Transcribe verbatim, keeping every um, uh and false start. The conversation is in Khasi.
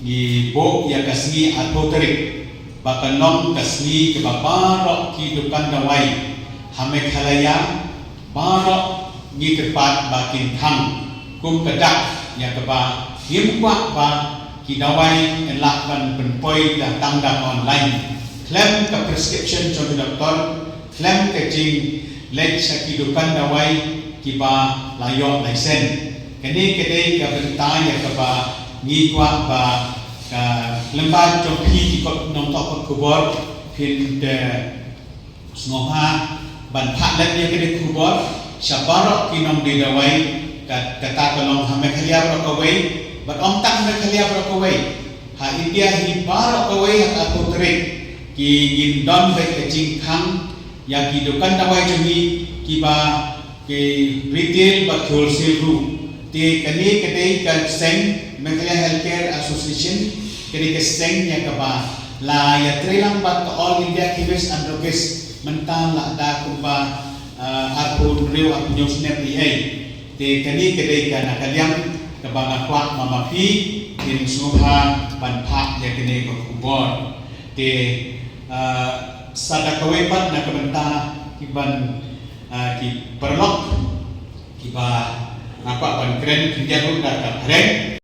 ngi buh ïa ka sngi arphew tarik ba kan long ka sngi kaba baroh ki dukan dawai ha Meghalaya baroh ngi kyrpad ba kin khang kum ka dak ïa kaba ngim kwah ba ki dawai yn lah ban pynpoi da tang da online. Khlem ka prescription jong ki doktor, khlem ka jingleit sha ki dukan dawai kiba la ïoh license. Kane ka dei ka bynta ïa kaba ngi kwah ba ka lem bad jong phi ki kot nongthoh kot khubor phin da sngewbha ban phah lem ïa kane ka khubor sha baroh ki nongdie dawai, ka, kata ka long ha Meghalaya baroh kawei bad ym tang Meghalaya baroh kawei, ha India hi baroh kawei. Ha ka arphew tarik ki ngin don beit ka jingkhang ïa ki dukan dawai jong ngi, kiba ki retail bad ki wholesale ruh. Te kane ka dei ka seng Meghalaya Healthcare Association, ka dei ka seng ïa kaba la ïatreilang bad ka All India Chemist and Druggist mynta la da kumba, ah, arphew hynriew arphew hynñiew snem hi ei. Te kane ka dei ka na ka liang kaba nga kwah ma ma phi kin sngewbha ban phah ïa kane ka khubor. Te, ah, sa da kawei pat na ka bynta ki ban, ah, ki paralok kiba nga kwah ban kren khyndiat ruh da ka phareng.